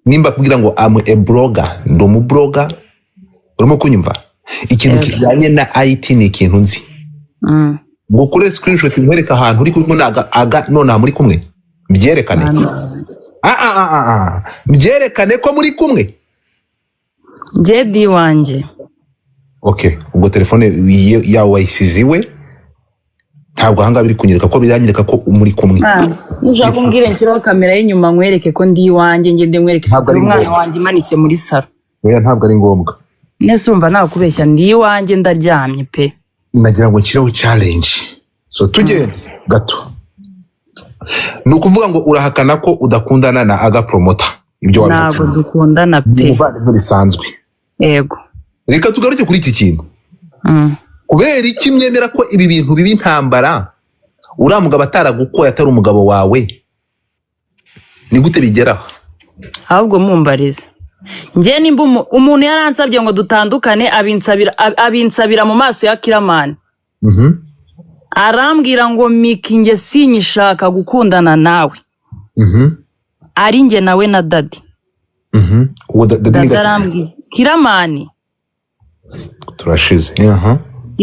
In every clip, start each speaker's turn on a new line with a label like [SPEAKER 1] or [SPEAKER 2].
[SPEAKER 1] Nimba kubwira ngo am a blogger, ndi umublogger, urimo kunyumva? Ikintu kijyanye na IT ni ikintu nzi. Ngo ukore screenshot nkwereka ahantu uri kumwe na Aga nonaha muri kumwe, byerekane.
[SPEAKER 2] Mwana.
[SPEAKER 1] Ah, ah, ah, ah, ah. Byerekane ko muri kumwe.
[SPEAKER 2] Njye di wanjye.
[SPEAKER 1] Okay, ubwo telefone yawe wayisize iwe. Ntabwo ahangaha biri kunyereka ko, biranyereka ko muri kumwe.
[SPEAKER 2] Ah, nushaka umbwire nshyireho kamera y'inyuma nkwereke ko ndi iwanjye, ngende nkwereke
[SPEAKER 1] Ntabwo
[SPEAKER 2] ifoto
[SPEAKER 1] ari
[SPEAKER 2] y'umwana
[SPEAKER 1] ngombwa.
[SPEAKER 2] wanjye imanitse muri salo.
[SPEAKER 1] Oya, ntabwo ari ngombwa.
[SPEAKER 2] Nese urumva nakubeshya? Ndi iwanjye, ndaryamye pe.
[SPEAKER 1] Nagira ngo nshyireho challenge, so tugende gato. Ni ukuvuga ngo urahakana ko udakundana na Aga Promoter, ibyo
[SPEAKER 2] Ntabwo
[SPEAKER 1] wabihakana?
[SPEAKER 2] dukundana
[SPEAKER 1] Ni
[SPEAKER 2] pe.
[SPEAKER 1] umuvandimwe bisanzwe.
[SPEAKER 2] Yego.
[SPEAKER 1] Reka tugaruke kuri iki kintu. Kubera iki mwemera ko ibi bintu biba intambara? Uriya mugabo ataragukoye, atari umugabo wawe, ni gute bigeraho?
[SPEAKER 2] Ahubwo mumbarize njye, nimba umuntu yaransabye ngo dutandukane, abinsabira mu maso ya Kiramani, arambwira ngo: "Miki, njye sinyishaka gukundana nawe." Ari njye nawe na daddy.
[SPEAKER 1] Uwo daddy ni
[SPEAKER 2] Daddy
[SPEAKER 1] gatatu.
[SPEAKER 2] arambwira, Kiramani.
[SPEAKER 1] Turashize, aha.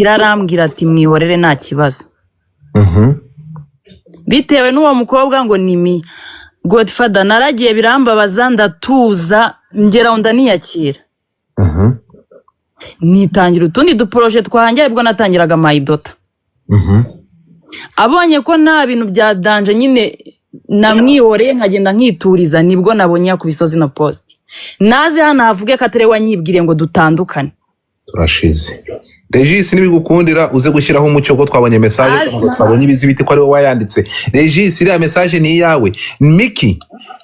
[SPEAKER 2] Arambwira ati: "Mwihorere, nta kibazo." Bitewe n'uwo mukobwa ngo ni Miya. Godfather, naragiye birambabaza, ndatuza, ngeraho ndaniyakira, nitangira utundi duprojet twanjye. Aribwo natangiraga My Daughter. Abonye ko nta bintu bya danger nyine, namwihoreye nkagenda nkituriza, nibwo nabonye yakubise zino post. Naze hano havuge ko atari we wanyibwiriye ngo dutandukane.
[SPEAKER 1] Turashize. Regis, nibigukundira uze gushyiraho umucyo ko twabonye message, ntabwo twabonye ibizibiti ko ari wowe wayanditse. Regis, iriya message ni iyawe? Miki,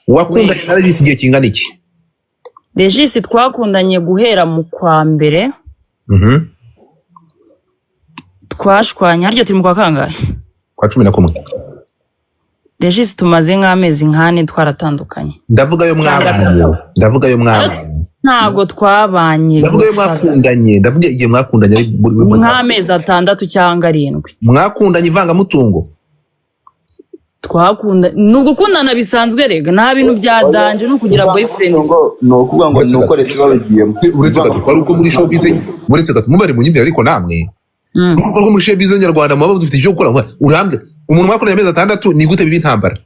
[SPEAKER 1] wakundanye na Regis igihe kingana iki?
[SPEAKER 2] Regis twakundanye guhera mu kwa mbere. Twashwanye, harya turi mu kwa kangahe?
[SPEAKER 1] Kwa 11.
[SPEAKER 2] Regis tumaze nk'amezi nk'ane twaratandukanye.
[SPEAKER 1] Ndavuga yo mwabanye, ndavuga yo mwabanye.
[SPEAKER 2] Ntabwo twabanye.
[SPEAKER 1] Ndavuga yo
[SPEAKER 2] Godfather.
[SPEAKER 1] mwakundanye, ndavuga igihe mwakundanye ari
[SPEAKER 2] Nk'amezi 6 cyangwa 7.
[SPEAKER 1] Mwakundanye ivangamutungo?
[SPEAKER 2] Twakunda, ni ugukundana bisanzwe rega, nta bintu bya danger, ni ukugira boyfriend.
[SPEAKER 3] Ngo ni ukuvuga ngo
[SPEAKER 1] Uretse
[SPEAKER 3] ni uko
[SPEAKER 1] gato.
[SPEAKER 3] leta babigiyemo.
[SPEAKER 1] Uretse gato, kwari uko muri showbiz, uretse gato, mubari munyumvira ariko namwe. Nuko rwo muri showbiz nyarwanda muba dufite icyo gukora. Urambye umuntu mwakundanye amezi 6, ni gute biba intambara?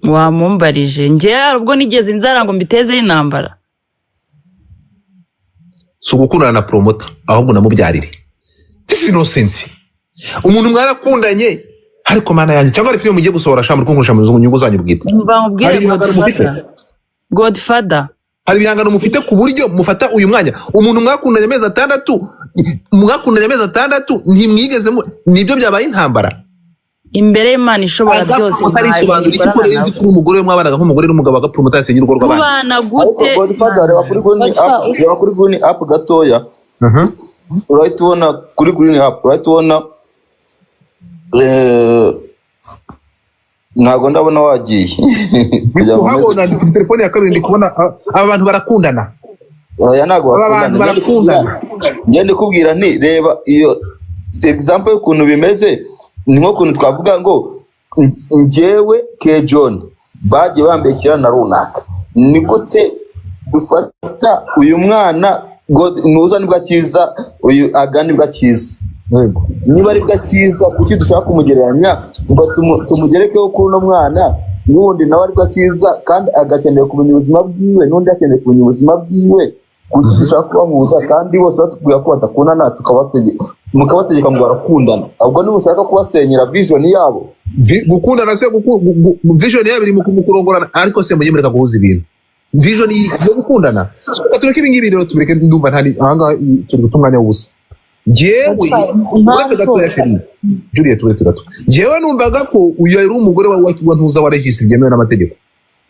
[SPEAKER 2] Wamumbarije njye, hari ubwo nigeze inzara ngo mbitezeho intambara?
[SPEAKER 1] Si ugukundana na Promoter, ahubwo namubyarire. This is no sense. Umuntu mwarakundanye, ariko Mana yanjye, cyangwa hari filime mugiye gusohora sha, muri kunkoresha mu nyungu zanyu bwite?
[SPEAKER 2] Umva nkubwire.
[SPEAKER 1] Hari ibihangano mufite?
[SPEAKER 2] Godfather, Godfather.
[SPEAKER 1] Hari ibihangano mufite ku buryo mufata uyu mwanya? Umuntu mwakundanye amezi 6, mwakundanye amezi 6, ntimwigeze nibyo byabaye intambara?
[SPEAKER 2] Imbere y'Imana ishobora byose,
[SPEAKER 1] Agapromoter arisobanura iki, ko
[SPEAKER 2] ntabikorana
[SPEAKER 1] nzi
[SPEAKER 2] nawe.
[SPEAKER 1] kuri umugore we mwabanaga nk'umugore n'umugabo, agapromota yasenye urugo rw'abandi?
[SPEAKER 2] Tubana
[SPEAKER 3] Ariko
[SPEAKER 2] gute?
[SPEAKER 3] Godfather, reba kuri green app, reba kuri green app gatoya. Urahita ubona kuri green app, urahita ubona ntabwo ndabona wagiye kugira ngo
[SPEAKER 1] Kuhabona ndi kuri telefone ya kabiri, ndi kubona aba bantu barakundana.
[SPEAKER 3] Oya, ntabwo
[SPEAKER 1] Aba bantu
[SPEAKER 3] bakundana.
[SPEAKER 1] barakundana.
[SPEAKER 3] Njye ndikubwira nti reba iyo example y'ukuntu bimeze, ni nk'ukuntu twavuga ngo njyewe Ke John bagiye bambeshyira na runaka. Ni gute dufata uyu mwana nuza nibwo akiza, uyu Aga nibwo akiza? Niba aribwo akiza, kuki dushaka kumugereranya ngo tumugerekeho kuri uno mwana wundi nawe aribwo akiza, kandi agakeneye kumenya ubuzima bwiwe, n'undi akeneye kumenya ubuzima bwiwe? Kuki dushaka kubahuza kandi bose batubwira ko badakundana, mukabategeka ngo barakundana? Ubwo niba ushaka kubasenyera vision yabo.
[SPEAKER 1] Gukundana se, vision yabo iri mu kurongorana? Ariko se mujye mureka guhuza ibintu, vision yo gukundana. So, reka tureke ibi ngibi rero, tubireke. Ndumva ntari ahangaha, turi guta umwanya w'ubusa. Njyewe, uretse gatoya, chérie Juliet, uretse gato, njyewe numvaga ko uyu yari umugore wa ntuza wa Regis byemewe n'amategeko,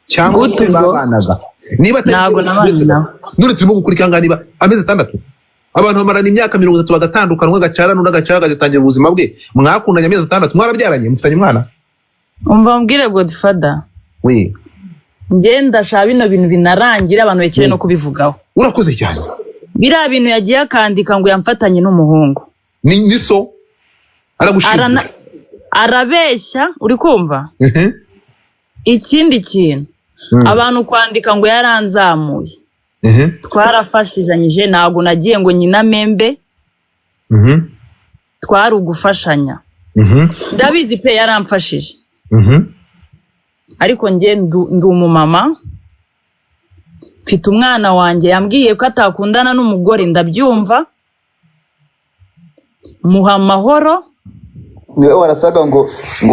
[SPEAKER 1] cyangwa
[SPEAKER 2] Gute
[SPEAKER 1] se
[SPEAKER 2] ubwo?
[SPEAKER 1] babanaga? Niba atari
[SPEAKER 2] Ntabwo nabanye
[SPEAKER 1] uretse
[SPEAKER 2] nawe.
[SPEAKER 1] gato. None turimo gukurikira ngaha, niba amezi 6, abantu bamarana imyaka 30 bagatandukana, umwe agacara n'undi agacara, agatangira ubuzima bwe. Mwakundanye amezi 6, mwarabyaranye, mufitanye umwana.
[SPEAKER 2] Umva mbwire, Godfather.
[SPEAKER 1] We.
[SPEAKER 2] Njye ndashaka bino bintu binarangira, abantu bekere no kubivugaho.
[SPEAKER 1] Urakoze cyane.
[SPEAKER 2] Biriya bintu yagiye akandika ngo yamfatanye n'umuhungu,
[SPEAKER 1] Ni so aragushinja.
[SPEAKER 2] Arabeshya, uri kumva? Ikindi kintu, Abantu kwandika ngo yaranzamuye, twarafashijanyije, ntabwo nagiye ngo nyina membe, twari ugufashanya. Ndabizi pe, yaramfashije, ariko njye ndi umumama, mfite umwana wanjye. Yambwiye ko atakundana n'umugore, ndabyumva, muha amahoro.
[SPEAKER 3] Niwe warasaga ngo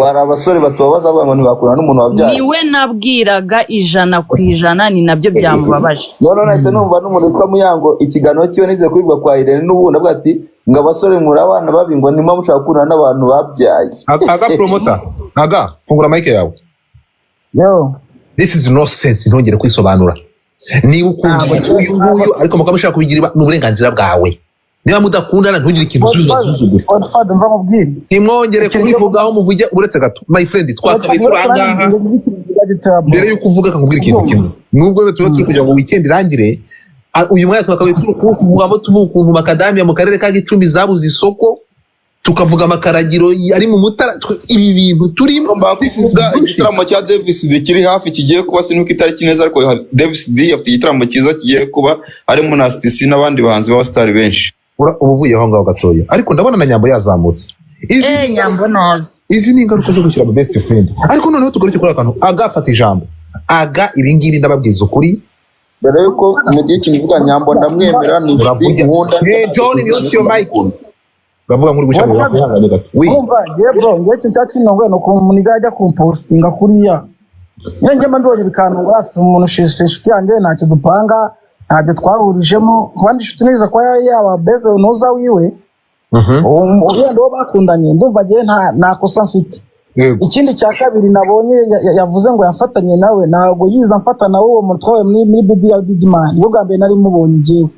[SPEAKER 3] hari abasore batubabaza bavuga ngo ntibakundana n'umuntu wabyaye.
[SPEAKER 2] Niwe nabwiraga 100%, ni nabyo byamubabaje.
[SPEAKER 3] None nahise numva n'umuntu witwa Muyango, ikiganiro cyiwe nize kubivuga kwa Irene, n'ubundi avuga ati ngo abasore muri abana babi, ngo nimba mushaka gukundana n'abantu babyaye.
[SPEAKER 1] Aga Promoter, aga fungura mic yawe.
[SPEAKER 4] Yo.
[SPEAKER 1] This is no sense, ntongere kwisobanura. Niba ukunda uyu nguyu ariko mukaba mushaka kubigira, ni uburenganzira bwawe. Niba mudakundana, ntugire ikintu usubiza, usuzugure.
[SPEAKER 4] Godfather, mva nkubwire.
[SPEAKER 1] Ntimwongere kubivugaho, muvuge uretse gato. My friend, twakabaye turi ahangaha mbere y'uko uvuga, kakubwira ikintu kimwe. Nubwo tuba turi kugira ngo weekend irangire, uyu mwanya twakabaye turi kuvugamo, tuvuga ukuntu makadamiya mu karere ka Gicumbi zabuze isoko, tukavuga amakaragiro ari mu Mutara. Ibi bintu turimo
[SPEAKER 3] Ngomba kuvuga igitaramo cya Davis D kiri hafi, kigiye kuba, sinibuka itariki neza, ariko Davis D afite igitaramo cyiza kigiye kuba harimo na Stc n'abandi bahanzi b'abasitari benshi.
[SPEAKER 1] Uba uvuye aho ngaho gatoya, ariko ndabona na Nyambo yazamutse. Izi ni ingaruka-
[SPEAKER 2] Nyambo nazi.
[SPEAKER 1] Izi ni ingaruka zo gushyira mu best friend. Ariko noneho tugaruke kuri akantu agafata ijambo aga. Ibi ngibi ndababwiza ukuri.
[SPEAKER 3] Mbere yuko mugiye ikintu uvuga, Nyambo ndamwemera, ni inshuti
[SPEAKER 1] Uravuga.
[SPEAKER 3] nkunda.
[SPEAKER 1] Hey, John, mute your mic. Uravuga nk'uri gushaka
[SPEAKER 4] Godfather.
[SPEAKER 1] ngo gato. Oui.
[SPEAKER 4] Urumva ngewe bro, ngewe ikintu cyakinongoye ni ukuntu umuntu ajya kumpostinga kuriya. Nyine njye mba mbibonye bikantungura. Si umuntu ushishe inshuti yanjye, ntacyo dupanga, ntabyo twahurijemo. Kuba ndi inshuti neza, kuba yaba beze nuza wiwe, wenda uwo bakundanye, ndumva ngewe nta kosa mfite. Ikindi cya kabiri nabonye, yavuze ngo yafatanye nawe, ntabwo yiza amfata nawe. Uwo muntu twahuye muri BD ya Didimani, nibwo bwa mbere nari mubonye ngewe.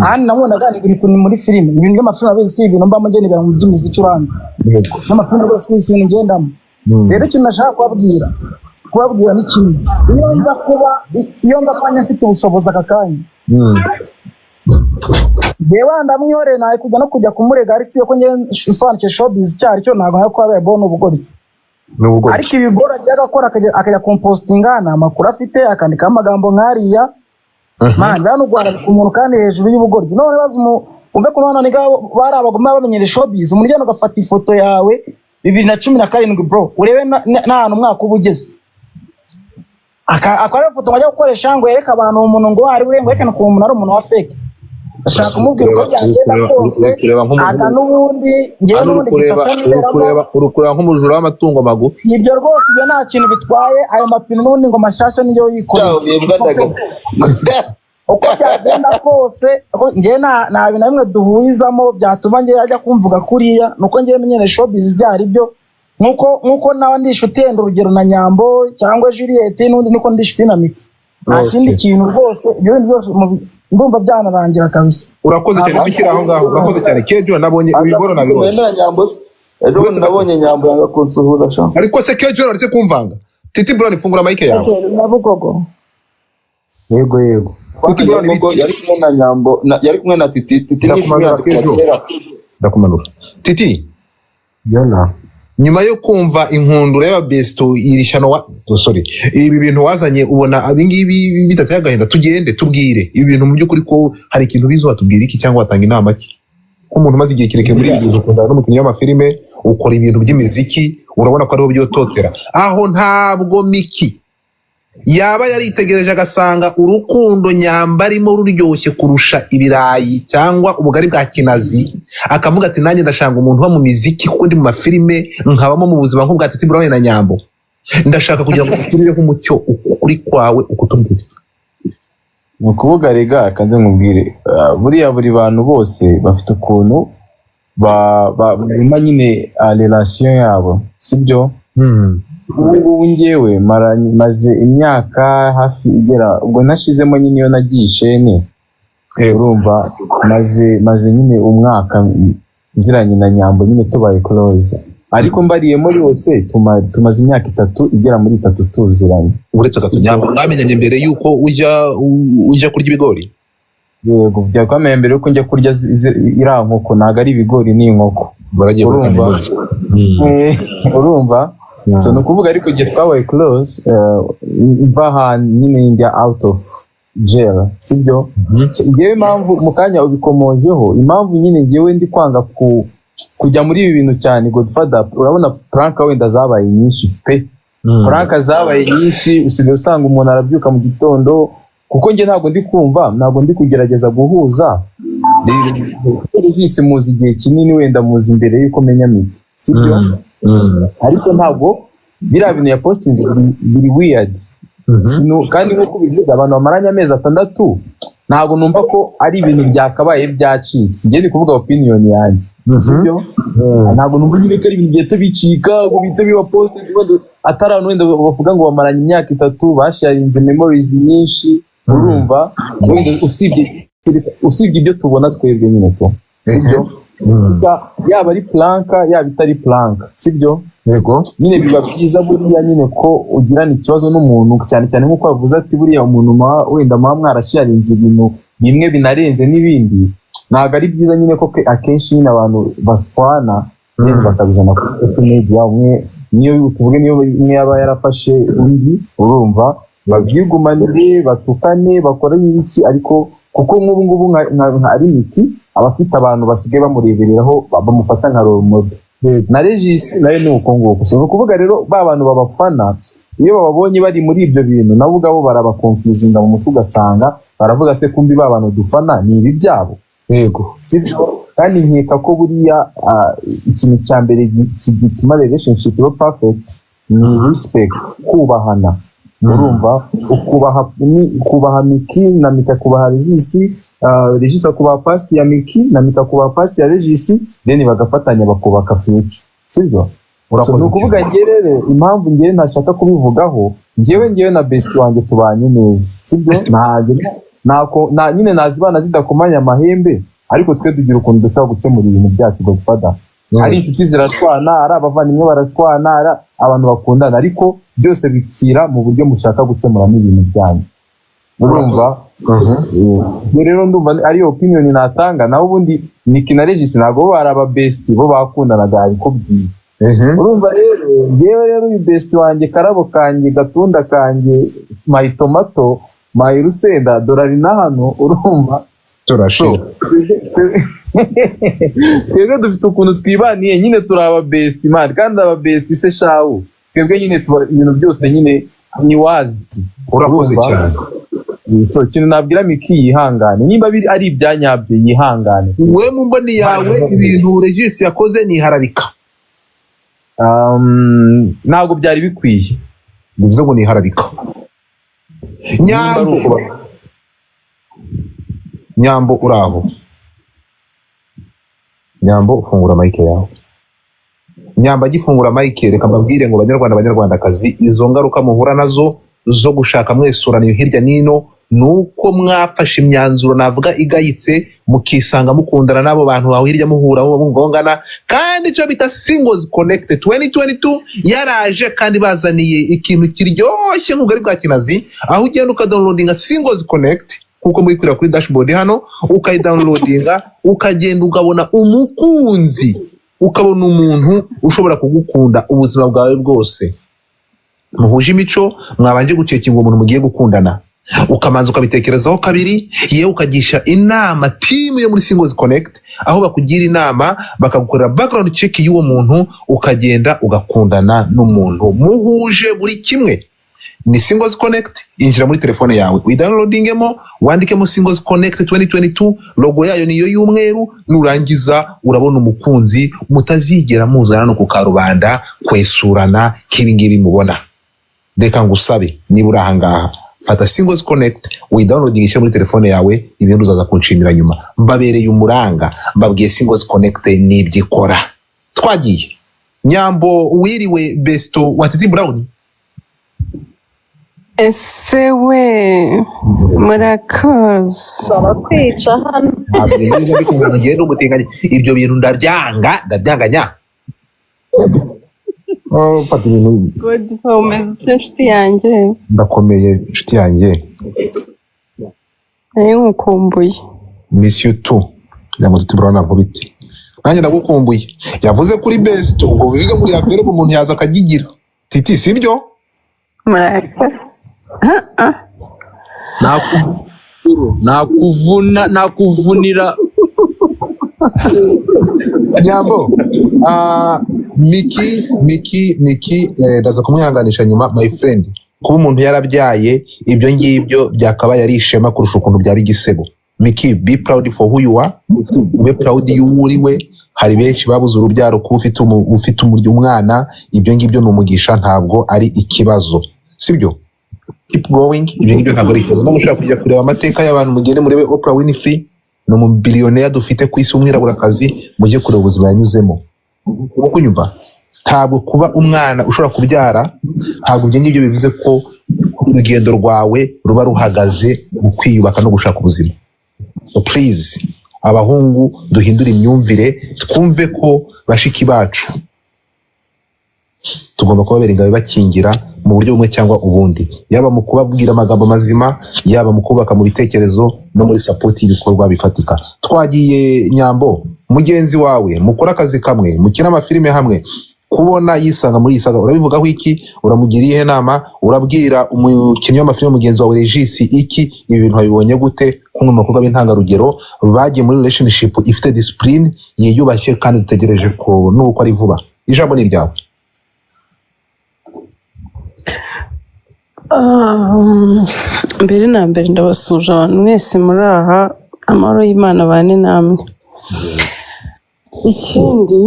[SPEAKER 4] Ahandi namubonaga ni muri filime. Ibintu by'amafilime abizi, si ibintu mbamo ngenda ibintu by'imiziki uranze n'amafilime rwose, si ibintu ngendamo. Rero ikintu nashaka kubabwira ni kimwe: iyo nza kuba njye mfite ubushobozi aka kanya, njyewe ndamwihoreye, nari kujya no kujya kumurega. Ariko si ko njye nsobanukiwe showbiz icyo ari cyo, ntabwo nari kuba bo ubugoryi.
[SPEAKER 1] Ni ubugoryi.
[SPEAKER 4] Ariko ibi bora agiye agakora, akajya kumpostinga, ni amakuru afite, akandikaho amagambo nk'ariya, man, biba no guharabika umuntu kandi hejuru y'ubugoryi. None baza umve ko none niga bari abagome bamenyere showbiz, umuntu ugenda ugafata ifoto yawe 2017, bro, urebe n'ahantu umwaka uba ugeze, akaba ariyo foto ngo ajya gukoresha ngo yereke abantu uwo muntu ngo uwo ari we, ngo yerekane ukuntu umuntu ari umuntu wa fake. Ashaka kumubwira uko byagenda kose,
[SPEAKER 1] Uri kureba nk'umuntu-
[SPEAKER 4] aga n'ubundi ngewe
[SPEAKER 1] Hano uri
[SPEAKER 4] n'ubundi
[SPEAKER 1] kureba
[SPEAKER 4] gisata
[SPEAKER 1] uri
[SPEAKER 4] niberamo.
[SPEAKER 1] kureba uri kureba nk'umujura w'amatungo magufi.
[SPEAKER 4] Ibyo rwose, ibyo nta kintu bitwaye. Ayo mapine n'ubundi ngo mashyashya niyo yikoreye. Uko byagenda kose, njyewe nta bintu na bimwe duhurizamo byatuma njyewe ajya kumvuga kuriya. Nuko njyewe menyere showbiz ibyo ari byo, nkuko nawe ndi inshuti, yenda urugero na Nyambo cyangwa Juliet, n'undi niko ndi inshuti na Miki, nta kindi kintu rwose. Ibyo bintu byose ndumva byanarangira kabisa.
[SPEAKER 1] Urakoze cyane, tukiri aho ngaho, urakoze cyane Kejo. Nabonye ibiboro, nabibonye.
[SPEAKER 3] Wemera Nyambo se? Ejo bundi nabonye Nyambo yanga kunsuhuza sha.
[SPEAKER 1] Ariko se Kejo aretse kumvanga. Titi Brown, fungura mic yawe.
[SPEAKER 2] Nyabugogo.
[SPEAKER 5] Yego.
[SPEAKER 1] Titi Brown,
[SPEAKER 3] Nyabugogo.
[SPEAKER 1] ibiti.
[SPEAKER 3] Yari kumwe na Nyambo, yari kumwe na Titi. Titi ni inshuti
[SPEAKER 1] Ndakumanura,
[SPEAKER 3] yanjye kuva
[SPEAKER 1] Kejo.
[SPEAKER 3] kera.
[SPEAKER 1] Ndakumanura, Titi.
[SPEAKER 5] Yona.
[SPEAKER 1] Nyuma yo kumva inkundura y'ababesto, iri shyano wa oh, sorry, ibi bintu wazanye, ubona ibingibi bitateye agahinda? Tugende tubwire ibi bintu mu by'ukuri ko hari ikintu bizi, watubwira iki cyangwa watanga inama ki nk'umuntu umaze igihe kirekire muri ibi bintu, ukundana n'umukinnyi w'amafilime, ukora ibintu by'imiziki, urabona ko ariho byototera? Aho ntabwo Miki yaba yaritegereje agasanga urukundo Nyamba arimo ruryoshye kurusha ibirayi cyangwa ubugari bwa kinazi, akavuga ati nanjye ndashaka umuntu uba mu miziki, kuko ndi mu mafilime, nkabamo mu buzima nk'ubwa Titi Brown na Nyambo? Ndashaka kugira ngo ushyirireho umucyo ukuri kwawe ukutubwira.
[SPEAKER 5] Ni ukuvuga, rega kanze nkubwire, buriya buri bantu bose bafite ukuntu barema nyine relation yabo, sibyo? Ubu ngubu ngewe maze imyaka hafi igera ubwo nashizemo nyine iyo nagiye ishene. Urumva, maze nyine umwaka nziranye na Nyambo, nyine tubaye close, ariko mbariyemo yose tumaze imyaka 3, igera muri 3 tuziranye.
[SPEAKER 1] Uretse gato, Nyambo mwamenyanye mbere y'uko ujya kurya ibigori?
[SPEAKER 5] Yego, byakwameye mbere yuko njya kurya iriya nkoko. Ntabwo ari ibigori, ni inkoko.
[SPEAKER 1] Baragiye muri
[SPEAKER 5] Urumva?
[SPEAKER 1] kaminuza.
[SPEAKER 5] Urumva, so ni ukuvuga, ariko igihe twabaye close, Mva ahantu nyine njya out of jail, sibyo? So, njyewe impamvu mu kanya ubikomojeho, impamvu nyine njyewe ndi kwanga kujya muri ibi bintu cyane, Godfather, urabona prank wenda zabaye nyinshi pe, prank zabaye nyinshi. Usigaye usanga umuntu arabyuka mu gitondo, kuko njye ntabwo ndi kumva, ntabwo ndi kugerageza guhuza. Regis muzi igihe kinini, wenda muzi imbere y'uko menya Miki, sibyo? Ariko ntabwo biriya bintu yapostinze biri weird. Kandi nk'uko ubivuze, abantu bamaranye amezi 6, ntabwo numva ko ari ibintu byakabaye byacitse. Njye ndi kuvuga opinion yanjye, sibyo? Ntabwo numva nyine ko ari ibintu bihita bicika ngo bihite biba posted, wenda atari abantu wenda bavuga ngo bamaranye imyaka 3, basharinze memories nyinshi. Urumva, wenda usibye ibyo tubona twebwe nyine ko, sibyo? Yaba ari prank, yaba itari prank, sibyo?
[SPEAKER 1] Yego.
[SPEAKER 5] Nyine biba byiza buriya nyine ko ugirana ikibazo n'umuntu, cyane cyane nk'uko bavuze ati buriya umuntu wenda muba mwarasharinze ibintu bimwe binarenze n'ibindi, ntabwo ari byiza nyine ko akenshi nyine abantu baswana nyine bakabizana kuri social media. Umwe niyo tuvuge, niyo umwe yaba yarafashe undi, urumva, babyigumanire, batukane, bakore ibiki. Ariko kuko nk'ubu ngubu nka ari Miki aba afite abantu basigaye bamurebereraho, bamufata nka role model, na Regis nayo ni uko nguko. So ni ukuvuga rero ba bantu babafana, iyo bababonye bari muri ibyo bintu, nabo ubwabo barabaconfusinga mu mutwe, ugasanga baravuga: "Se kumbi ba bantu dufana ni ibi byabo?" Sibyo? Kandi nkeka ko buriya ikintu cya mbere gituma relationship iba perfect ni respect, kubahana. Urumva, ukubaha, ni kubaha Miki na Miki akubaha Regis, Regis akubaha past ya Miki na Miki akubaha past ya Regis, then bagafatanya bakubaka future, sibyo? So, ni ukuvuga njye rero impamvu njyewe ntashaka kubivugaho, njyewe na best wanjye tubanye neza, sibyo? Ntabwo ntako nta nyine nazibana zidakomanya amahembe, ariko twe tugira ukuntu dushobora gukemura ibintu byacu, Godfather. Ari inshuti zirashwana, ari abavandimwe barashwana, ari abantu bakundana, ariko byose bipfira mu buryo mushaka gukemuramo ibintu byanyu, urumva? Ubwo rero ndumva ari opinion natanga. Naho ubundi Nick na Regis ntabwo bo bari aba best, bo bakundanaga, yabikubwiye. Urumva rero, njyewe rero uyu best wanjye, karabo kanjye, gatunda kanjye, my tomato, my rusenda, dorari na hano, urumva?
[SPEAKER 1] Turashize.
[SPEAKER 5] Twebwe dufite ukuntu twibaniye nyine, turi aba best man, kandi aba best se shawu, twebwe nyine tuba ibintu byose nyine ni wazi.
[SPEAKER 1] Urakoze
[SPEAKER 5] Urumva?
[SPEAKER 1] cyane.
[SPEAKER 5] So ikintu nabwira Miki, yihangane, nimba biri ari ibyanyabyo yihangane.
[SPEAKER 1] We mu mboni yawe, ibintu Regis yakoze ni iharabika?
[SPEAKER 5] Ntabwo byari bikwiye.
[SPEAKER 1] Bivuze ngo ni iharabika.
[SPEAKER 5] Nimba ari
[SPEAKER 1] Nyambo,
[SPEAKER 5] uko
[SPEAKER 1] Nyambo, uraho? Nyambo, ufungura mic yawe. Nyambo agifungura mic, reka mbabwire ngo banyarwanda, banyarwandakazi, izo ngaruka muhura nazo zo gushaka mwesurana iyo hirya n'ino, ni uko mwafashe imyanzuro navuga igayitse, mukisanga mukundana n'abo bantu aho hirya, muhura mungongana. Kandi icyo bita Singles Connect 2022 yaraje, kandi bazaniye ikintu kiryoshye nk'ubugari bwa kinazi, aho ugenda ukadownloadinga Singles Connect kuko muri kureba kuri dashboard hano, ukayidownloadinga, ukagenda ukabona umukunzi, ukabona umuntu ushobora kugukunda ubuzima bwawe bwose, muhuje imico. Mwabanje gucheckinga umuntu mugiye gukundana, ukamanza ukabitekerezaho kabiri, yewe ukagisha inama team yo muri Singles Connect, aho bakugira inama, bakagukorera background check y'uwo muntu, ukagenda ugakundana n'umuntu muhuje buri kimwe. Ni Singles Connect. Injira muri telefone yawe, uyidownloadingemo, wandikemo Singles Connect 2022, logo yayo niyo y'umweru. Nurangiza urabona umukunzi mutazigera muzana no ku karubanda kwesurana nk'ibi ngibi mubona. Reka ngusabe, niba uri ahangaha, fata Singles Connect, uyidownloading, ishyire muri telefone yawe, ibindi uzaza kunshimira nyuma. Mbabereye umuranga, mbabwiye Singles Connect n'ibyo ikora. Twagiye. Nyambo, wiriwe, besto wa Titi Brown?
[SPEAKER 6] Ese we, murakoze.
[SPEAKER 7] Barakwica hano.
[SPEAKER 1] Ntabwo niga mbikunda ngo ngende umutinganyi, ibyo bintu ndabyanga, ndabyanga nya. Oh, fata ibintu.
[SPEAKER 6] Godfa, umeze ute nshuti yanjye?
[SPEAKER 1] Ndakomeye, inshuti yanjye.
[SPEAKER 6] Nari nkukumbuye.
[SPEAKER 1] Miss you too. Kugira ngo Titi Brown ankubite, nanjye ndagukumbuye. Yavuze kuri best, ubwo bivuze ngo uriya verbe umuntu yaza akagigira. Titi, sibyo?
[SPEAKER 6] Murakoze.
[SPEAKER 7] Nakuvuna, nakuvunira.
[SPEAKER 1] Nyambo, Miki, Miki, Miki, ndaza kumwihanganisha nyuma. My friend, kuba umuntu yarabyaye, ibyo ngibyo byakabaye ari ishema kurusha ukuntu byaba igisebo. Miki, be proud for who you are, ube proud y'uwo uri we. Hari benshi babuze urubyaro. Kuba ufite umwana, ibyo ngibyo ni umugisha, ntabwo ari ikibazo, sibyo? Keep going, ibyo ngibyo ntabwo ari ikibazo. No mushaka kujya kureba amateka y'abantu, mugende murebe Oprah Winfrey, ni umubiliyoneri dufite ku isi w'umwiraburakazi, mujye kureba ubuzima yanyuzemo. Uri kunyumva? Ntabwo kuba umwana ushobora kubyara, ntabwo ibyo ngibyo bivuze ko urugendo rwawe ruba ruhagaze mu kwiyubaka no gushaka ubuzima. So please, abahungu duhindure imyumvire, twumve ko bashiki bacu tugomba kubabera ingabo bakingira mu buryo bumwe cyangwa ubundi, yaba mu kubabwira amagambo mazima, yaba mu kubaka mu bitekerezo no muri support y'ibikorwa bifatika. Twagiye, Nyambo, mugenzi wawe mukora akazi kamwe, mukina amafilime hamwe, kubona yisanga muri iyi saga, urabivugaho iki? Uramugira iyihe nama? Urabwira umukinnyi w'amafilime mugenzi wawe Regis iki? Ibi bintu wabibonye gute nk'umwe mu bakobwa b'intangarugero bagiye muri relationship ifite discipline, yiyubashye, kandi dutegereje ko n'uko ari vuba? Ijambo ni iryawe.
[SPEAKER 6] Mbere na mbere ndabasuhuje abantu mwese muri aha, amahoro y'Imana abane namwe. Ikindi,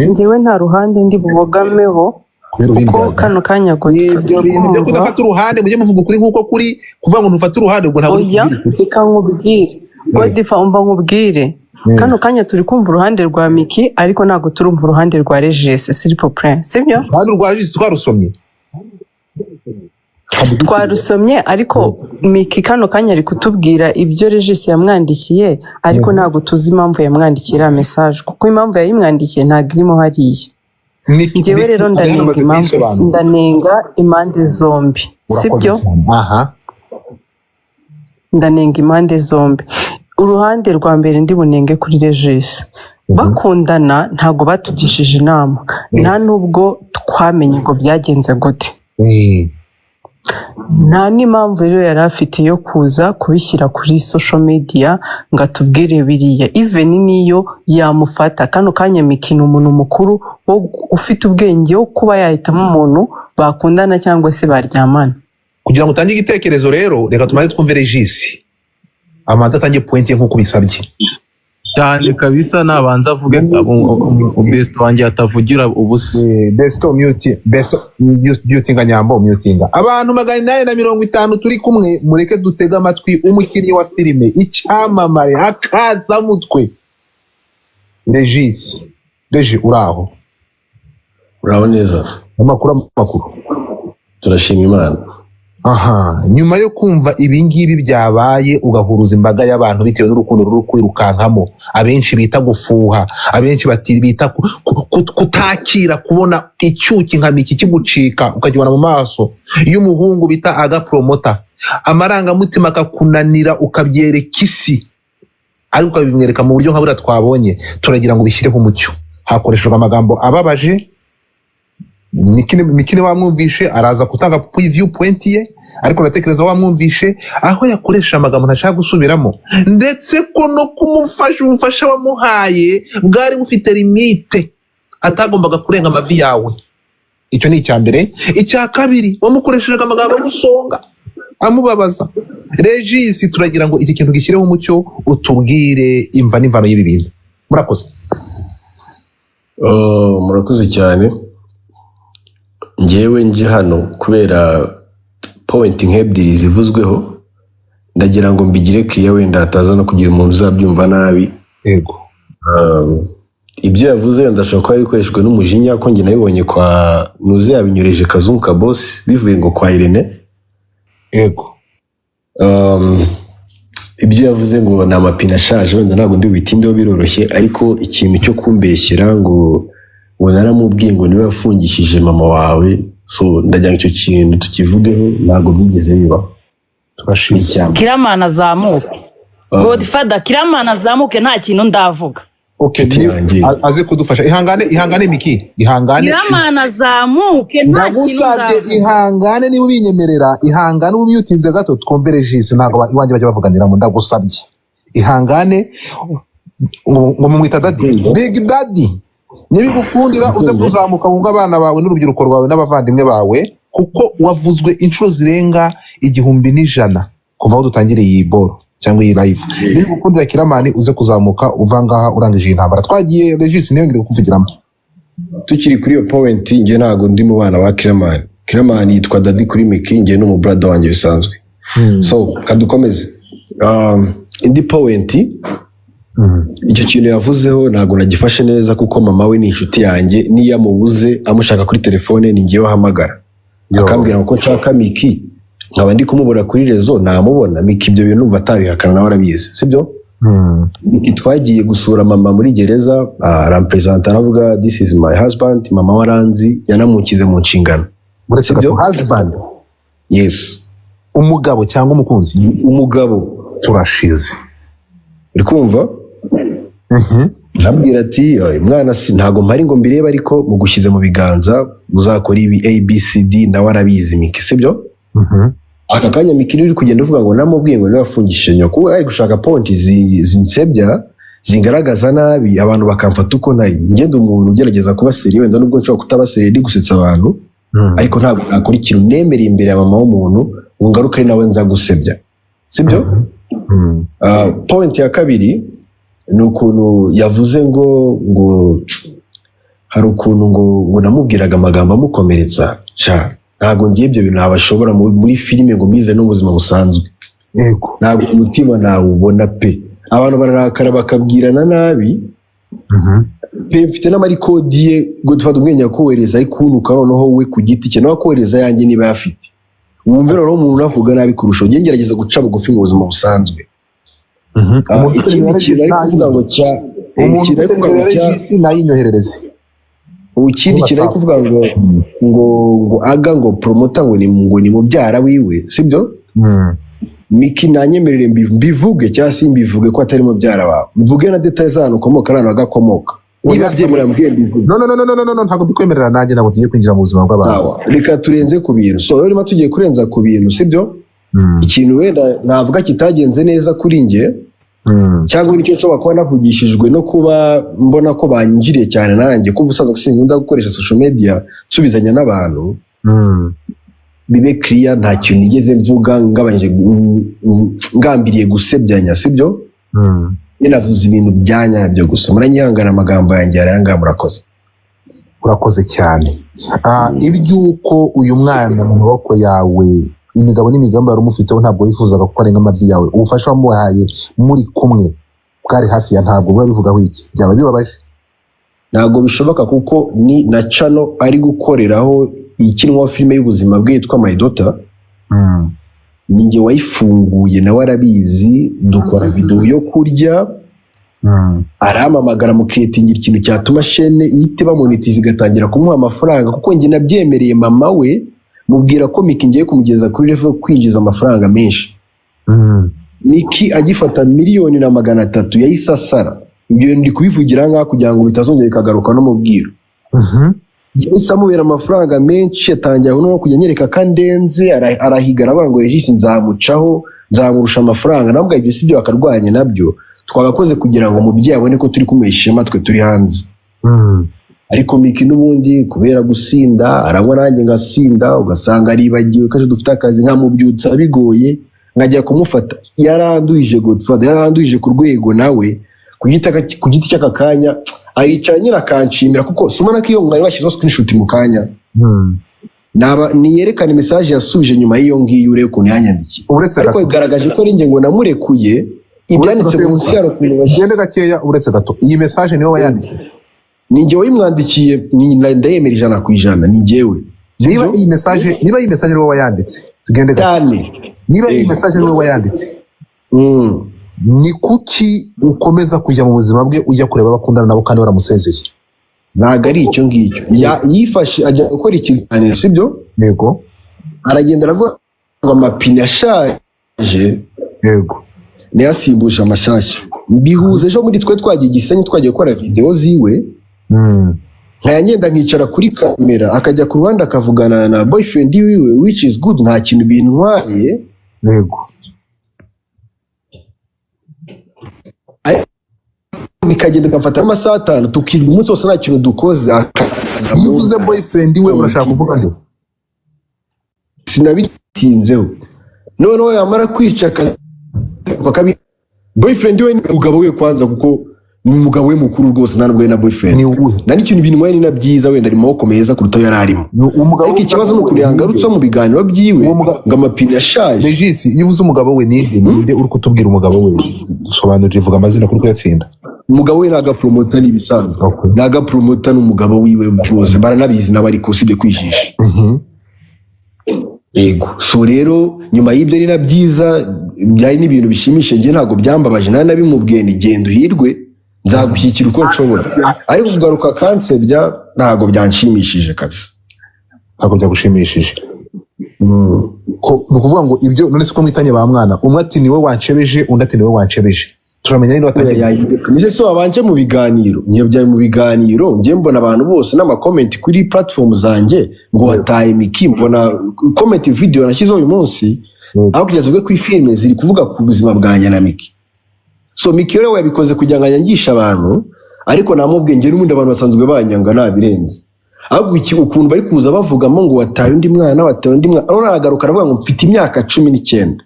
[SPEAKER 6] njyewe nta ruhande ndi bubogameho
[SPEAKER 1] Kubera uri
[SPEAKER 6] kuko
[SPEAKER 1] indyarya.
[SPEAKER 6] kano kanya
[SPEAKER 1] Ibyo bintu byo
[SPEAKER 6] kumva
[SPEAKER 1] kudafata uruhande, mujye muvuga ukuri nk'uko kuri. Kuvuga ngo ntufate uruhande, ubwo ntabwo uri
[SPEAKER 6] Oya,
[SPEAKER 1] kubwira ukuri.
[SPEAKER 6] reka nkubwire, Godfather, umva nkubwire. Kano kanya turi kumva uruhande rwa Miki, ariko ntabwo turumva uruhande rwa Regis, s'il vous plaît, sibyo?
[SPEAKER 1] Kandi urwa Regis twarusomye.
[SPEAKER 6] Twarusomye, ariko Miki kano kanya ari kutubwira ibyo Regis yamwandikiye, ariko ntabwo tuzi impamvu yamwandikiye iriya message, kuko impamvu yayimwandikiye ntabwo irimo hariya. Njyewe
[SPEAKER 1] Miki
[SPEAKER 6] rero ndanenga
[SPEAKER 1] amaze
[SPEAKER 6] impamvu,
[SPEAKER 1] kuyisobanura.
[SPEAKER 6] Ndanenga impande zombi,
[SPEAKER 1] Urakoze
[SPEAKER 6] sibyo?
[SPEAKER 1] cyane. Aha.
[SPEAKER 6] Ndanenga impande zombi. Uruhande rwa mbere ndi bunenge kuri Regis: bakundana ntabwo batugishije inama, nta nubwo twamenye ngo byagenze gute. Nta n'impamvu rero yari afite yo kuza kubishyira kuri social media ngo atubwire biriya. Even niyo yamufata kano kanya, Miki ni umuntu mukuru ufite ubwenge wo kuba yahitamo umuntu bakundana cyangwa se baryamana.
[SPEAKER 1] Kugira ngo utange igitekerezo rero, reka tumaze twumve Regis amanza atange point ye nk'uko bisabye.
[SPEAKER 7] Cyane kabisa, nabanza avuge, besto wanjye atavugira ubusa.
[SPEAKER 1] Besto, mute. Besto, mutinga. Nyambo, mutinga. Abantu 850 turi kumwe, mureke dutege amatwi umukinnyi wa filime, icyamamare, akazamutwe, Regis. Regi, uraho?
[SPEAKER 8] Uraho neza.
[SPEAKER 1] Amakuru, amakuru?
[SPEAKER 8] Turashima Imana.
[SPEAKER 1] Aha, nyuma yo kumva ibi ngibi byabaye, ugahuruza imbaga y'abantu bitewe n'urukundo ruri kwirukankamo, abenshi bita gufuha, abenshi bita kutakira kubona icyuki nka Miki kigucika, ukakibona mu maso y'umuhungu bita agapromota, amarangamutima akakunanira, ukabyereka isi, ariko ukabimwereka mu buryo nka buriya twabonye, turagira ngo bishyireho umucyo. Hakoreshejwe amagambo ababaje. Mikini wamwumvishe, araza gutanga view point ye, ariko ndatekereza wamwumvishe aho yakoresha amagambo ntashaka gusubiramo, ndetse ko no kumufasha, ubufasha wamuhaye bwari bufite limite, atagombaga kurenga amavi yawe. Icyo ni icya mbere. Icya kabiri, wamukoresheje amagambo amusonga, amubabaza. Regis, turagira ngo iki kintu gishyireho umucyo, utubwire imva n'imvano y'ibi bintu. Murakoze.
[SPEAKER 8] Oh, murakoze cyane. Njyewe nje hano kubera point nk'ebyiri zivuzweho, ndagira ngo mbigire clear, wenda hataza no kugira umuntu uzabyumva nabi.
[SPEAKER 1] Yego.
[SPEAKER 8] Ibyo yavuze wenda ashobora kuba bikoreshejwe n'umujinya, ko njye nabibonye kwa Nuze yabinyoreje Kazungu Kabosi, bivuye ngo kwa Irene.
[SPEAKER 1] Yego.
[SPEAKER 8] Ibyo yavuze ngo ni amapine ashaje, wenda ntabwo ndi bubitindeho, biroroshye, ariko ikintu cyo kumbeshyera ngo naramubwiye ngo niwe wafungishije mama wawe, so ndagira ngo icyo kintu tukivugeho, ntabwo byigeze bibaho.
[SPEAKER 1] Turashize.
[SPEAKER 2] Kiramana azamuke. Godfather, Kiramana azamuke, nta kintu ndavuga.
[SPEAKER 1] Okay,
[SPEAKER 8] Inshuti yanjye.
[SPEAKER 1] Aze kudufasha. Ihangane, ihangane Miki, ihangane.
[SPEAKER 2] Kiramani azamuke, nta kintu
[SPEAKER 1] Ndagusabye.
[SPEAKER 2] nzavuga.
[SPEAKER 1] Ihangane, niba ubinyemerera, ihangane ubimyutize gato, twumvere Regis. Ntabwo iwanjye bajya bavuganiramo. Ndagusabye, ihangane. Ngo mumwita daddy, big daddy, nibigukundira uze kuzamuka wunga abana bawe n'urubyiruko rwawe n'abavandimwe bawe, kuko wavuzwe inshuro zirenga 1100 kuva aho dutangiriye iyi boro cyangwa iyi live. Nibigukundira Kiramani, uze kuzamuka uva ngaha urangije iyi ntambara. Twagiye, Regis, ntiyongere kukuvugiramo.
[SPEAKER 8] Tukiri kuri iyo point, njye ntabwo ndi mu bana ba Kiramani. Kiramani yitwa daddy kuri Miki, njye ni umubrother wanjye bisanzwe. So kadukomeze. Indi point, icyo kintu yavuzeho ntabwo nagifashe neza, kuko mama we ni inshuti yanjye. Niyo amubuze amushaka kuri telefone, ni njyewe ahamagara akambwira ngo ko nshaka Miki, nkaba ndi kumubura kuri réseau, namubona Miki. Ibyo bintu numva atabihakana, nawe arabizi, sibyo? Miki twagiye gusura mama muri gereza, arampresenta, aravuga: "This is my husband." Mama waranzi yanamukize mu nshingano.
[SPEAKER 1] Uretse
[SPEAKER 8] Sibyo?
[SPEAKER 1] gato, husband?
[SPEAKER 8] Yes.
[SPEAKER 1] Umugabo cyangwa umukunzi?
[SPEAKER 8] Umugabo.
[SPEAKER 1] Turashize.
[SPEAKER 8] Uri kumva? Arambwira ati: "Oya, mwana, si ntabwo mpari ngo mbirebe, ariko mugushyize mu biganza, uzakora ibi ABCD." Nawe arabizi Miki, sibyo? Aka kanya Miki uri kugenda uvuga ngo namubwiye ngo niwe wafungishije nyoko, kuko ari gushaka point zinsebya, zingaragaza nabi, abantu bakamfata uko ntari. Ngenda umuntu ugerageza kuba sérieux, wenda nubwo nshobora kutaba sérieux ndi gusetsa abantu, ariko ntabwo nakora ikintu nemereye imbere ya mama w'umuntu ngo ngaruke ari nawe nza gusebya, sibyo? Point ya kabiri ni ukuntu yavuze ngo hari ukuntu ngo namubwiraga amagambo amukomeretsa. Sha, ntabwo ngiye ibyo bintu ntabashobora muri filime ngo mbize n'ubuzima busanzwe. Ntabwo umutima nawubona pe. Abantu bararakara bakabwirana nabi pe. Mfite n'amarecord ye ngo dufate ubwenge akohereza, ariko unuka noneho we ku giti cye nawe akohereza yanjye niba ayafite, wumve noneho umuntu unavuga nabi kurushaho. Njye ngerageza guca bugufi mu buzima busanzwe.
[SPEAKER 1] Umuntu ufite
[SPEAKER 8] Ikindi
[SPEAKER 1] nimero
[SPEAKER 8] kintu ari kuvuga ngo cya
[SPEAKER 1] umuntu
[SPEAKER 8] ikintu ari
[SPEAKER 1] ufite
[SPEAKER 8] kuvuga ngo
[SPEAKER 1] nimero
[SPEAKER 8] cya
[SPEAKER 1] ya Regis nayinyoherereze.
[SPEAKER 8] Ikindi kintu ari kuvuga ngo aga ngo promoter ngo ni mubyara wiwe, sibyo? Miki nanyemerere mbivuge cyangwa se mbivuge ko atari mubyara wawe, mvuge na détails z'ahantu ukomoka n'ahantu agakomoka. Niba byemera mbwiye mbivuge.
[SPEAKER 1] No, no, no, no, no, no, no, ntabwo mbikwemerera nanjye. Ntabwo tugiye kwinjira mu buzima bw'abantu.
[SPEAKER 8] Sawa, reka turenze ku bintu. So rero niba tugiye kurenza ku bintu, sibyo, ikintu wenda navuga kitagenze neza kuri njye, cyangwa nicyo nshobora kuba navugishijwe no kuba mbona ko banyinjiriye cyane nanjye, kuko ubusanzwe sinkunda gukoresha social media nsubizanya n'abantu. Bibe clear, nta kintu nigeze mvuga ngabanyije ngambiriye gusebyanya, sibyo? Njye navuze ibintu bya nyabyo gusa. Muranyihangana, amagambo yanjye yarayangaya. Murakoze.
[SPEAKER 1] Urakoze cyane. Iby'uko uyu mwana mu maboko yawe, imigabo n'imigambi wari umufiteho, ntabwo wifuzaga ko arenga amavi yawe. Ubufasha wamuhaye muri kumwe bwari hafi ya ntabwo. Biba bivugaho iki? Byaba bibabaje.
[SPEAKER 8] Ntabwo bishoboka, kuko ni na channel ari gukoreraho ikinwaho filime y'ubuzima bwe yitwa My Daughter. Ni njye wayifunguye, nawe arabizi. Dukora video yo kurya, arampamagara mu creatingira ikintu cyatuma chaîne ihita bamonetiza, igatangira kumuha amafaranga, kuko njye nabyemereye mama we, mubwira ko Miki ngiye kumugeza kuri level yo kwinjiza amafaranga menshi. Miki agifata 1,300,000 yahise asara. Ibyo bintu ndi kubivugira aha ngaha kugira ngo bitazongera bikagaruka no mu bwiru. Yahise amubera amafaranga menshi, atangira no kujya anyereka ko andenze. Arahiga, aravuga ngo Regis nzamucaho, nzamurusha amafaranga. Nabwo ibyo si byo bakarwanya nabyo twagakoze kugira ngo umubyeyi abone ko turi kumuha ishema twe turi hanze. Ariko Miki n'ubundi kubera gusinda, aranywa nanjye ngasinda, ugasanga aribagiwe ko ejo dufite akazi, nkamubyutsa bigoye, nkajya kumufata. Yaranduhije Godfather, yaranduhije ku rwego nawe ku giti cy'aka kanya aricara nyine akanshimira, kuko si ubona ko iyo mwari bashyizeho screenshot mu kanya naba niyerekana message yasubije nyuma y'iyo ngiyo, urebe ukuntu yanyandikiye.
[SPEAKER 1] Uretse
[SPEAKER 8] Ariko
[SPEAKER 1] gato.
[SPEAKER 8] bigaragaje ko ari njye ngo namurekuye. Ibyanditse
[SPEAKER 1] Uretse
[SPEAKER 8] munsi hari ukuntu
[SPEAKER 1] Ugende gakeya, uretse gato. Iyi message niwe wayanditse?
[SPEAKER 8] Ni njye wayimwandikiye, ndayemera 100%, ni njyewe.
[SPEAKER 1] Niba iyi message niwe wayanditse, tugende gato.
[SPEAKER 8] Cyane.
[SPEAKER 1] Niba iyi message niwe wayanditse, ni kuki ukomeza kujya mu buzima bwe, ujya kureba abakundana nabo kandi waramusezeye?
[SPEAKER 8] Ntabwo ari icyo ngicyo. Yifashe ajya gukora ikiganiro, sibyo?
[SPEAKER 1] Yego.
[SPEAKER 8] Aragenda aravuga ngo amapine ashaje
[SPEAKER 1] Yego.
[SPEAKER 8] nayasimbuje amashyashya. Mbihuza ejo muri twe twagiye Gisenyi, twagiye gukora video ziwe, nkaya ngenda nkicara kuri kamera, akajya ku ruhande akavugana na boyfriend wiwe, which is good, nta kintu bintwaye. Ariko bikagenda bigafata amasaha 5, tukirirwa umunsi wose nta kintu dukoze, akaza
[SPEAKER 1] Iyo uvuze boyfriend we urashaka kuvuga nde?
[SPEAKER 8] Sinabitinzeho. Noneho yamara kwica akazi bakabi boyfriend we ni umugabo we kwanza, kuko ni umugabo we mukuru rwose, nta nubwo ari na boyfriend.
[SPEAKER 1] Ni uwuhe?
[SPEAKER 8] Nta n'ikintu bintwaye, ni na byiza, wenda ari mu maboko meza kuruta ayo yari arimo.
[SPEAKER 1] Ni umugabo.
[SPEAKER 8] Ariko ikibazo ni ukuntu yangarutse mu biganiro byiwe
[SPEAKER 1] Uwo mugabo-
[SPEAKER 8] ngo amapine ashaje.
[SPEAKER 1] Regis, iyo uvuze umugabo we ninde? Ninde uri kutubwira umugabo we? Sobanurira, vuga amazina kuri kuyatsinda.
[SPEAKER 8] Umugabo we ni agapromota, ni ibisanzwe. Ni agapromota, ni umugabo wiwe rwose, baranabizi nawe, ariko usibye kwijisha. Yego, so rero nyuma y'ibyo ari na byiza, byari n'ibintu bishimishije, njye ntabwo byambabaje, nari nabimubwiye ni genda uhirwe, nzagushyigikira uko nshobora, ariko kugaruka kansebya ntabwo byanshimishije kabisa.
[SPEAKER 1] Ntabwo byagushimishije. Ni ukuvuga ngo ibyo none se ko mwitanye ba mwana, umwe ati niwe wancebeje, undi ati niwe wancebeje, turamenya niba watangiye.
[SPEAKER 8] Ese se wabanje mu biganiro, nyabyaye mu biganiro, njye mbona abantu bose n'amakomenti kuri platform zanjye ngo wataye Miki, mbona comment video nashyizeho uyu munsi, aho kugeza ubwo kuri filime ziri kuvuga ku buzima bwanjye na Miki. So Miki rero yabikoze kugira ngo anyangishe abantu, ariko namubwiye njye n'ubundi abantu basanzwe banyanga nabirenze, ahubwo ukuntu bari kuza bavugamo ngo wataye undi mwana, wataye undi mwana, none aragaruka aravuga ngo mfite imyaka 19,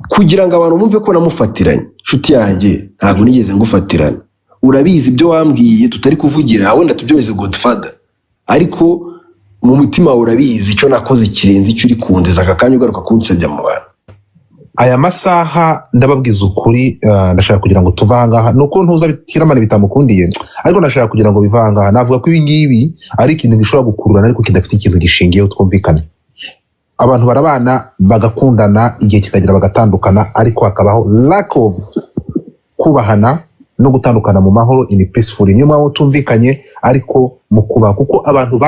[SPEAKER 8] kugira ngo abantu bumve ko namufatiranye. Nshuti yanjye, ntabwo nigeze ngufatirana, urabizi ibyo wambwiye tutari kuvugira wenda tubyoheze Godfather, ariko mu mutima wawe urabizi icyo nakoze kirenze icyo uri kunziza aka kanya ugaruka kunsebya mu bantu.
[SPEAKER 1] Aya masaha ndababwiza ukuri, ndashaka kugira ngo tuve ahangaha, ni uko ntuza Kiramani bitamukundiye, ariko ndashaka kugira ngo bive ahangaha. Navuga ko ibi ngibi ari ikintu gishobora gukururana ariko kidafite ikintu gishingiyeho. Twumvikane, abantu barabana bagakundana, igihe kikagera bagatandukana, ariko hakabaho lack of kubahana no gutandukana mu mahoro, in peaceful. Niyo mpamvu tumvikanye ariko mu kubaha, kuko abantu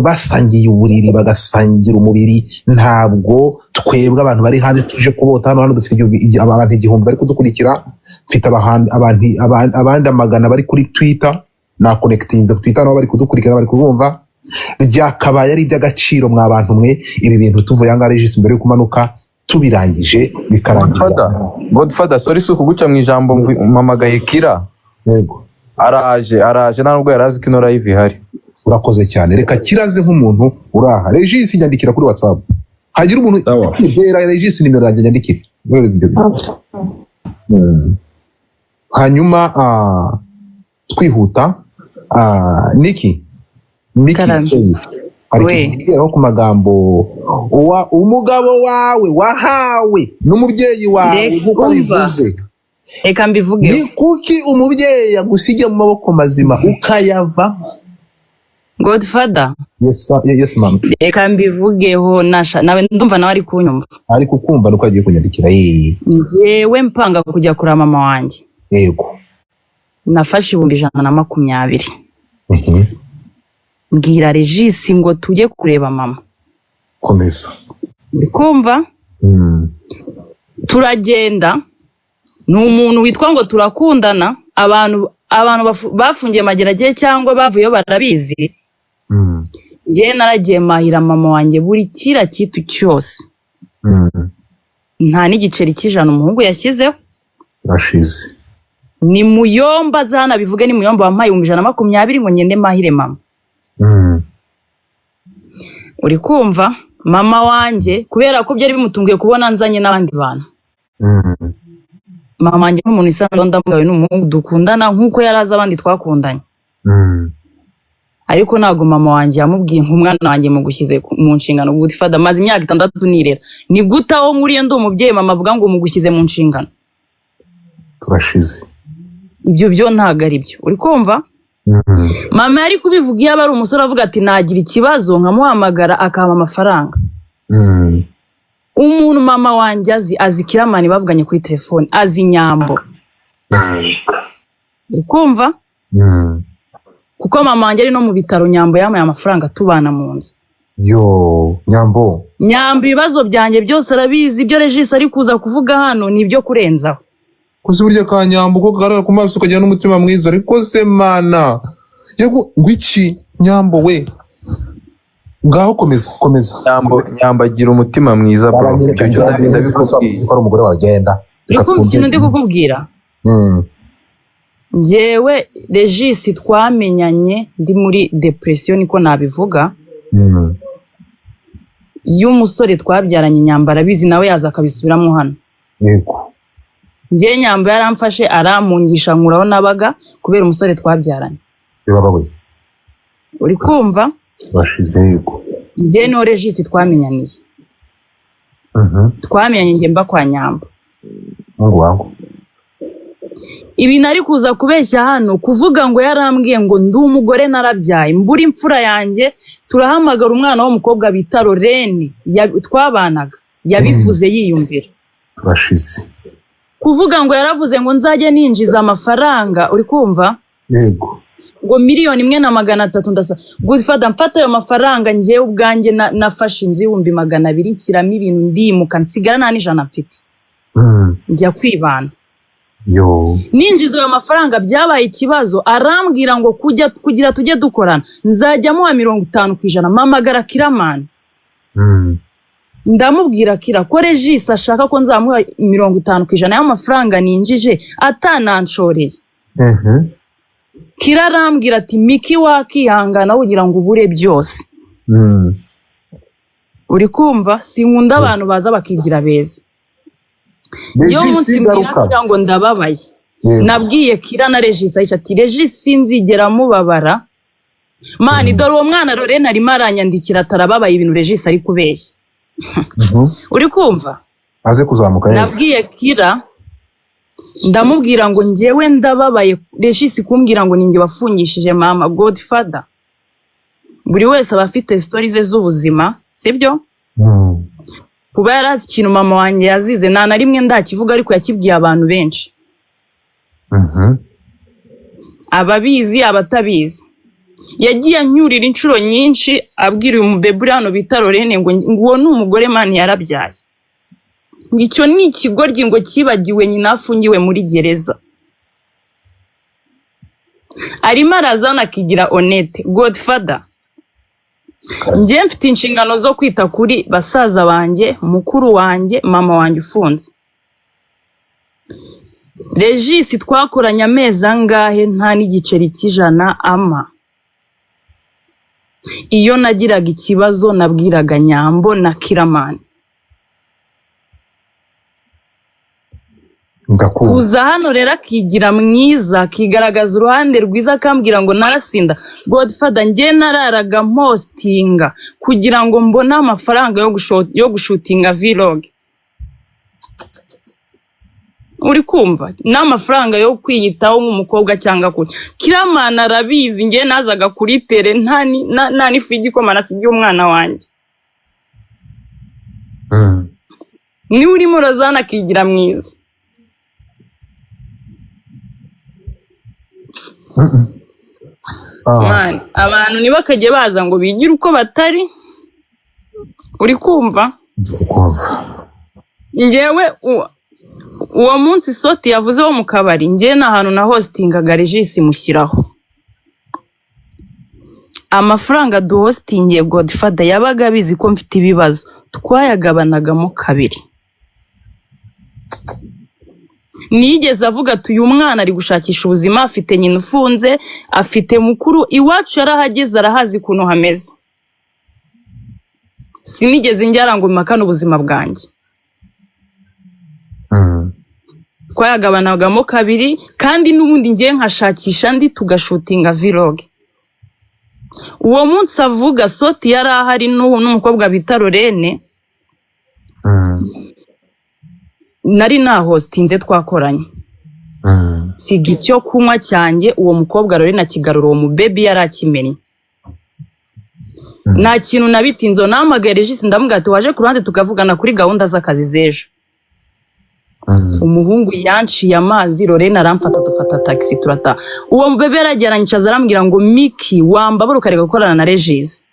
[SPEAKER 1] basangiye uburiri, bagasangira umubiri, ntabwo twebwe abantu bari hanze tuje kubota hano. Hano dufite abantu 1000 bari kudukurikira, mfite abandi amagana bari kuri Twitter, na connectinze ku Twitter, nabo bari kudukurikira, bari kubumva. Byakabaye ari iby'agaciro mwa bantu mwe. Ibi bintu tuvuye ahangaha, Regis, mbere yo kumanuka tubirangije bikarangira.
[SPEAKER 5] Godfather, Godfather, sorry si ukuguca mu ijambo, mpamagaye Kira.
[SPEAKER 1] Yego.
[SPEAKER 5] Araje, araje, nta nubwo yari azi ko ino live ihari.
[SPEAKER 1] Urakoze cyane, reka kiraze nk'umuntu uraha. Regis, nyandikira kuri WhatsApp, hagira umuntu
[SPEAKER 8] Sawa.
[SPEAKER 1] bera Regis nimero yanjye, nyandikire. Mwohereze ibyo bintu. Hanyuma twihuta, Niki, Miki,
[SPEAKER 2] Karame.
[SPEAKER 1] sorry. Hari
[SPEAKER 2] We.
[SPEAKER 1] ikintu kigeraho ku magambo wa umugabo wawe wahawe n'umubyeyi wawe
[SPEAKER 2] Reka
[SPEAKER 1] nk'uko
[SPEAKER 2] umva.
[SPEAKER 1] abivuze.
[SPEAKER 2] Reka mbivugeho.
[SPEAKER 1] Ni kuki umubyeyi yagusigiye mu maboko mazima ukayavamo?
[SPEAKER 2] Godfather.
[SPEAKER 1] Yes, sir. Yes ma'am.
[SPEAKER 2] Reka mbivugeho, nasha nawe ndumva nawe ari kunyumva.
[SPEAKER 1] Ariko kumva nuko agiye kunyandikira.
[SPEAKER 2] Njyewe mpanga kujya kureba mama wanjye, nafashe 120,000, mbwira Regis ngo tujye kureba mama.
[SPEAKER 1] Komeza.
[SPEAKER 2] Uri kumva? Turagenda, ni umuntu witwa ngo turakundana, abantu bafungiye Mageragere cyangwa bavuyeyo barabizi. Njyewe naragiye mahira mama wanjye buri kira kintu cyose, nta n'igiceri cy'ijana umuhungu yashyizeho.
[SPEAKER 1] Urashize.
[SPEAKER 2] Ni Muyomba zana bivuge, ni Muyomba wampaye 120,000 ngo ngende mahire mama. Uri kumva? Mama wanjye kubera ko byari bimutunguye kubona nzanye n'abandi bantu, mama wanjye nk'umuntu usanzwe ndamugawe n'umuhungu dukundana nk'uko yari azi abandi twakundanye, ariko ntabwo mama wanjye yamubwiye nk'umwana wanjye mugushyize mu nshingano. Godfather, maze imyaka 6 nirera, ni gute aho nkuriye ndi umubyeyi mama avuga ngo mugushyize mu nshingano?
[SPEAKER 1] Turashize.
[SPEAKER 2] Ibyo byo ntabwo ari byo, uri kumva? Mama yari kubivuga iyo aba ari umusore avuga ati nagira ikibazo nkamuhamagara akampa amafaranga. Umuntu mama wanjye azi Kiramani bavuganye kuri telefone, azi Nyambo. Uri kumva? Kuko mama wanjye ari no mu bitaro, Nyambo yampaye amafaranga tubana mu nzu.
[SPEAKER 1] Yo, Nyambo.
[SPEAKER 2] Nyambo ibibazo byanjye byose arabizi, ibyo Regis ari kuza kuvuga hano ni ibyo kurenzaho.
[SPEAKER 1] Ko se burya ka Nyambo ko kagaragara ku maso ukagira n'umutima mwiza, ariko se mana yego, ngo iki Nyambo we, ngaho komeza, komeza.
[SPEAKER 5] Nyambo, Nyambo agira umutima mwiza, bro.
[SPEAKER 1] Baranyereka.
[SPEAKER 5] Ibyo ndabikubwiye.
[SPEAKER 1] Ko ari umugore wawe, genda.
[SPEAKER 2] Uri
[SPEAKER 1] Reka
[SPEAKER 2] kumva
[SPEAKER 1] twumve.
[SPEAKER 2] ikintu ndi kukubwira? Njyewe Regis twamenyanye ndi muri depression, niko nabivuga, y'umusore twabyaranye. Nyambo arabizi, nawe yaza akabisubiramo hano. Njye Nyambo yaramfashe, arampungisha, nkuraho nabaga kubera umusore twabyaranye.
[SPEAKER 1] Baba we.
[SPEAKER 2] Uri kumva?
[SPEAKER 1] Bashize, yego.
[SPEAKER 2] Njye niho Regis twamenyaniye. Twamenyanye njye mba kwa Nyambo.
[SPEAKER 1] Mungu wangu.
[SPEAKER 2] Ibi nari kuza kubeshya hano, kuvuga ngo yarambwiye ngo ndi umugore narabyaye, mbura imfura yanjye, turahamagara umwana w'umukobwa bita Lorene twabanaga, yabivuze yiyumvira.
[SPEAKER 1] Turashize.
[SPEAKER 2] Kuvuga ngo yaravuze ngo nzajye ninjiza amafaranga, uri kumva?
[SPEAKER 1] Yego.
[SPEAKER 2] Ngo 1,300,000. Ndasa gufata mfata ayo mafaranga, njyewe ubwanjye nafashe inzu y'200,000, nshyiramo ibintu, ndimuka, nsigara nta n'ijana mfite, njya kwibana.
[SPEAKER 1] Yo.
[SPEAKER 2] Ninjiza ayo mafaranga byabaye ikibazo, arambwira ngo kujya kugira tujye dukorana nzajya muha 50%. Mpamagara Kiramani, ndamubwira: "Kira, ko Regis ashaka ko nzamuha 50% y'amafaranga ninjije atananshoreye?" Kira arambwira ati: "Miki, wakihangana kugira ngo ubure byose." Uri kumva? Sinkunda abantu baza bakigira beza. Niyo
[SPEAKER 1] Regis,
[SPEAKER 2] munsi mbwira
[SPEAKER 1] garuka.
[SPEAKER 2] Kira ngo ndababaye. Nabwiye Kira na Regis, ahisha ati: "Regis sinzigera mubabara." Mani, dore uwo mwana Lorene arimo aranyandikira, atarababaye, ibintu Regis ari kubeshya. Uri kumva?
[SPEAKER 1] Aze kuzamuka, yego.
[SPEAKER 2] Nabwiye Kira, ndamubwira ngo njyewe ndababaye, Regis kumbwira ngo ninjye wafungishije mama. Godfather, buri wese aba afite story ze z'ubuzima, sibyo? Kuba yarazi ikintu mama wanjye yazize, nta na rimwe ndakivuga, ariko yakibwiye abantu benshi, ababizi, abatabizi. Yagiye anyurira inshuro nyinshi, abwira uyu mubebe uri hano bita Lorene ngo uwo ni umugore, mani, yarabyaye, ngo icyo ni ikigoryi, ngo cyibagiwe nyina afungiwe muri gereza. Arimo arazana akigira honnête. Godfather, njye mfite inshingano zo kwita kuri basaza banjye, mukuru wanjye, mama wanjye ufunze. Regis twakoranye amezi angahe nta n'igiceri cy'ijana ama. Iyo nagiraga ikibazo nabwiraga Nyambo na Kiramani.
[SPEAKER 1] Ndakumva.
[SPEAKER 2] Kuza hano rero akigira mwiza, akigaragaza uruhande rwiza, akambwira ngo narasinda. Godfather, njye nararaga mpostinga kugira ngo mbone amafaranga yo gushutinga vlog, uri kumva? N'amafaranga yo kwiyitaho nk'umukobwa cyangwa kure. Kiramana arabizi, njye nazaga kuri tere nta n'ifu y'igikoma nasigiye umwana wanjye. Niwe urimo urazana akigira mwiza. Man, abantu ntibakajye baza ngo bigire uko batari, uri kumva?
[SPEAKER 1] Kukumva.
[SPEAKER 2] Njyewe uwo munsi Soti yavuze wo mu kabari, njyewe ni ahantu na hostingaga, Regis mushyiraho amafaranga duhostingiye. Godfather, yabaga abizi ko mfite ibibazo, twayagabanagamo kabiri. Niyigeze avuga ati uyu mwana ari gushakisha ubuzima, afite nyina ufunze, afite mukuru, iwacu yarahageze, arahazi ukuntu hameze. Sinigeze njyara ngo mpakane ubuzima bwanjye. Twayagabanagamo kabiri, kandi n'ubundi ngiye nkashakisha andi tugashutinga vlog. Uwo munsi avuga, Soti yari ahari n'umukobwa bita Lorene, nari nahostinze, twakoranye, siga icyo kunywa cyanjye, uwo mukobwa Lorene akigarura, uwo mubebi yari akimennye. Nta kintu nabitinzeho, nahamagaye Regis, ndamubwira ati: "Waje ku ruhande tukavugana kuri gahunda z'akazi z'ejo?" Umuhungu yanciye amazi, Lorene aramfata, dufata taxi, turataha. Uwo mubebe yaragiye aranyicaza, arambwira ngo: "Miki, wambabura ukareka gukorana na Regis."